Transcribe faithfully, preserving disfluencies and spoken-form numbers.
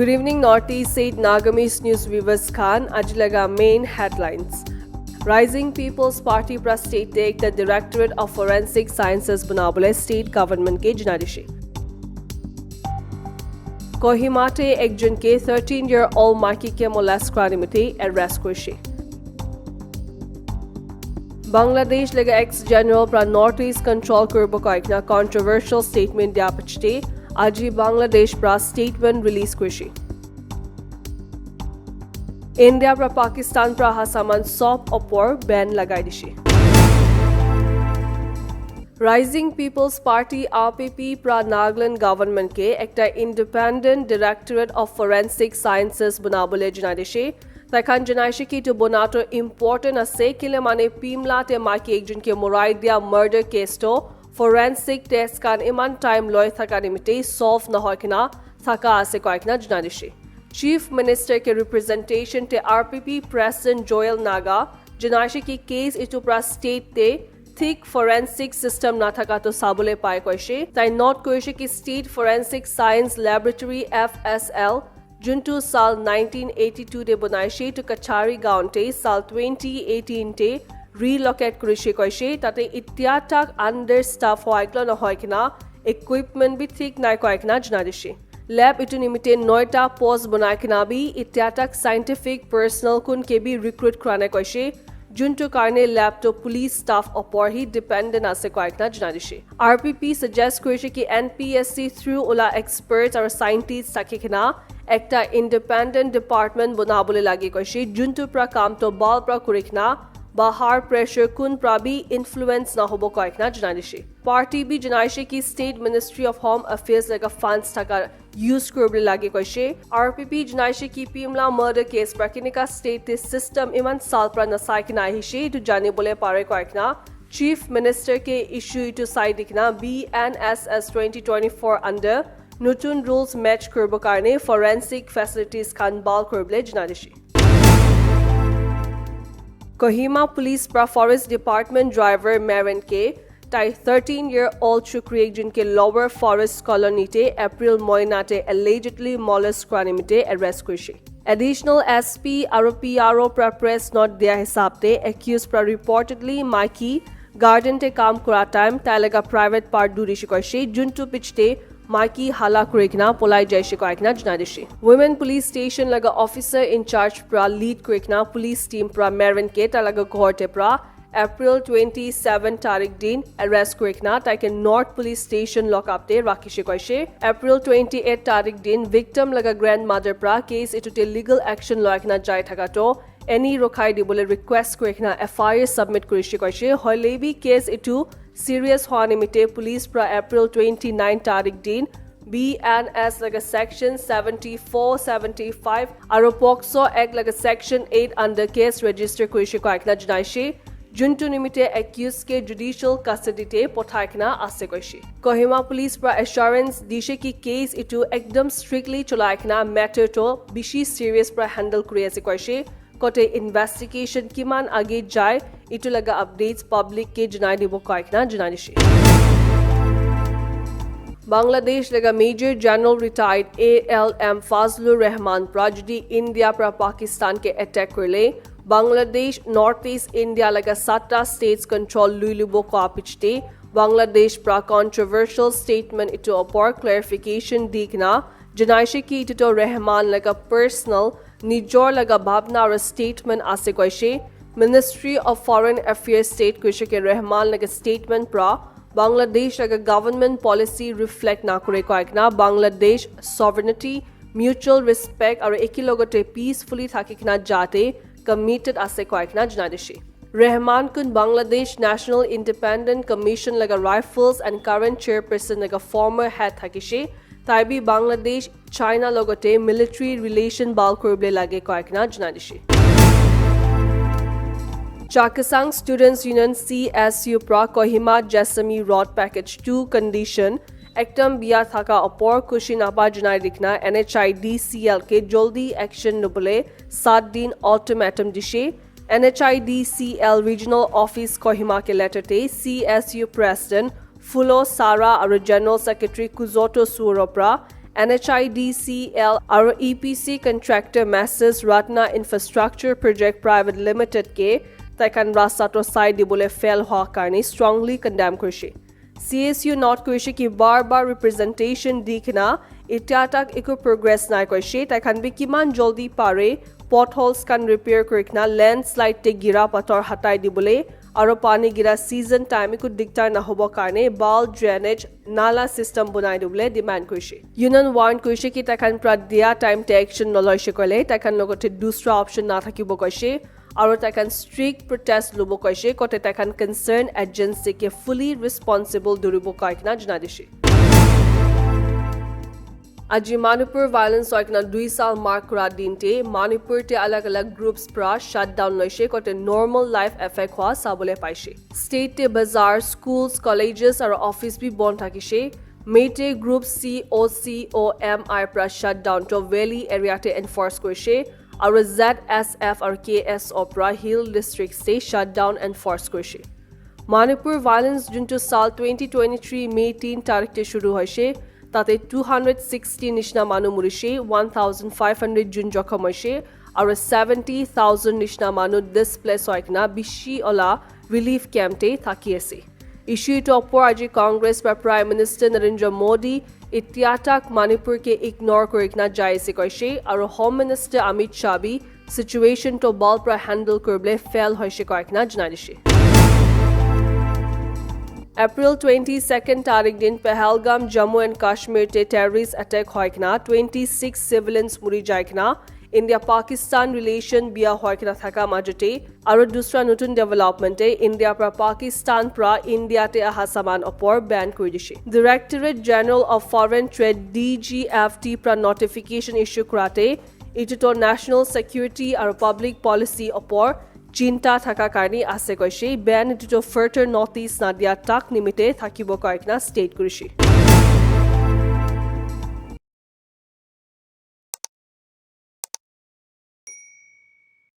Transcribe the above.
Good evening, Northeast State Nagamese News viewers khan. Aji laga main headlines. Rising People's Party pra state te ekta Directorate of Forensic Sciences banabole state government ke janai dishe. Kohima te ekjon ke thirteen year old maiki ke molest kura nimite arrest kurishe. Bangladesh laga ex general pra Northeast control kuribo koikena controversial statement dia pichete aji Bangladesh pra statement release kurishe. India pra Pakistan pra aha saman sob opor ban lagai dishe. Rising People's Party, R P P pra Nagaland government ke ekta independent Directorate of Forensic Sciences banabole janai dishe. Tai khan janaishe ki etu banato important ase, kile mane Pimla te maiki ekjon ke morai dia murder case to forensic test khan iman time loi thaka nimite solve nahoi kena thaka ase koi kena janai dishe. Chief Minister ke representation te R P P President Joel Naga janaishe ki case etu pra state te thik forensic system nathaka to sabole pai koishe. Tai note koishe ki State Forensic Science Laboratory, F S L, juntu sal nineteen eighty-two te banaishe to Kachari gaon te sal twenty eighteen te relocate kurishe koishe. Tate itya tak understaff hoiklo nohoi kena equipment bi thik nai koi kena janai dishe. Lab etu nimite noita post banai kena bi itya tak scientific personnel kun ke bi recruit kura nai koishe. Juntu karne lab to police staff opor hi dependent ase koi kena janai dishe. R P P suggest kurishe ki N P S C through ula experts aru scientists thaki kena ekta independent department banabole lage koishe, juntu pra kam to bal pra kuri kena bahar pressure kun pra bi influence nahobo koi kena janai dishe. Party bi janaishe ki State Ministry of Home Affairs laga funds thaka use kuribole lage koishe. R P P janaishe ki Pimla murder case pra kinika state te system iman sal pra nasai kena ahishe, etu janibole pare koi kena Chief Minister ke issue etu sai di kena B N S S twenty twenty-four under nutun rules match kuribo karne forensic facilities khan bal kuribole janai dishe. Kohima Police pra Forest Department driver Maren ke tai thirteen year old chukri ekjon ke Lower Forest Colony te April moina te allegedly molest kura nimite arrest kurishe. Additional S P aru P R O pra press note dia hisab te accused pra reportedly maiki garden te kam kura time tai laga private part duri shi koishe, juntu pichete maiki hala kuri kena polai jaishe koi kena janai dishe. Women Police Station laga officer in charge pra lead kuri kena police team pra Maren ke tai laga ghor te pra April twenty-seven tarik din arrest kuri kena tai ke North Police Station lockup te rakhishe koishe. April twenty-eight tarik din victim laga grandmother pra case etu te legal action loi kena jai thaka to Annie Rokhai dibole request kuri kena F I R submit kurishe koishe. Hoile bi case etu serious hwa nimite police pra April twenty-nine tarik din B N S laga section seventy-four, seventy-five aro POCSO Act laga section eight under case register kurishe koi kena janaishe. Juntu nimite accused ke judicial custody te pothai kena ase koishe. Kohima police pra assurance dishe ki case etu ekdam strictly cholai kena matter to bishi serious pra handle kuri ase koishe. Kote investigation kiman age jai, etu laga updates public ke janai dibo koi kena janai dishe. Bangladesh laga Major General retired A L M Fazlur Rahman pra jodi India pra Pakistan ke attack kurile, Bangladesh North East India laga satta states control lui libo koi pichete Bangladesh pra controversial statement etu opor clarification di kena janaishe ki etu to Rahman laga personal nijor laga bhabna aro statement ase koishe. Ministry of Foreign Affairs state kuishe ke Rahman laga statement pra Bangladesh laga government policy reflect na kure koi kena Bangladesh sovereignty, mutual respect aro eki logote peacefully thaki kena jate committed ase koi kena janai dishe. Rahman kun Bangladesh National Independent Commission laga Rifles and current chairperson laga former head thakishe. Tai bi Bangladesh, China logote military relation bal kuribole lage koi kena janai dishe. Chakhesang Students Union C S U pra Kohima Jessami Road Package two condition ekdam biya thaka opor khushi napa janai dikhna N H I D C L ke joldi action lobole sat din ultimatum dishe. N H I D C L Regional Office Kohima ke letter te C S U President Fulo Sara aru General Secretary Kuzoto Suro pra N H I D C L aru E P C contractor Messrs Ratna Infrastructure Project Private Limited ke taikhan rasta toh sai dibole fail hoa karne strongly condemn kurishe. C S U note kurishe ki bar bar representation di kena itya tak eku progress nai kurishe. Taikhan bi kiman joldi pare potholes khan repair kuri kena landslide te gira pathor hatai dibole aru pani gira season time eku diktar nahobo karne bal drainage nala system bunai dibole demand kurishe. Union warn kurishe ki taikhan pra dia time te action noloishe koile taikhan logote dusra option nathakibo koishe aru taikhan strict protest lobo koishe kote taikhan concern agency ke fully responsible duribo koi kena janai dishe. Aji Manipur violence hoikena dui sal mark kura din te Manipur te alag alag groups pra shutdown loishe kote normal life affect hua sabole paishe. State te bazaar, schools, colleges aru office bi bon thakishe. Meitei group C O C O M I pra shutdown to valley area te enforce kurishe aru Z S F aru K S O pra hill districts te shutdown enforce kurishe. Manipur violence juntu sal twenty twenty-three May tin tarik te shuru hoishe, tate two hundred sixty nishina manu murishe, one thousand five hundred jun jokhom hoishe, aru seventy thousand nishina manu displace hoikena bishi ola relief camp te thaki ase. Issue etu opor aji Congress pra Prime Minister Narendra Modi itya tak Manipur ke ignore kuri kena jai ase koishe, aru Home Minister Amit Shah bi situation to bal pra handle kuribole fail hoishe koi kena janai dishe. April twenty-second tarik din Pahalgam, Jammu and Kashmir te terrorist attack hoi kena twenty-six civilians muri jai kena India Pakistan relation bia hoi kena thaka majute aru dusra nutun development te India pra Pakistan pra India te aha saman opor ban kuri dishe. Directorate General of Foreign Trade, D G F T pra notification issue kurate etu to national security aru public policy opor chinta thaka karne ase koishe. Ban etu to further notice na dia tak nimite thakibo koi kena state kurishe.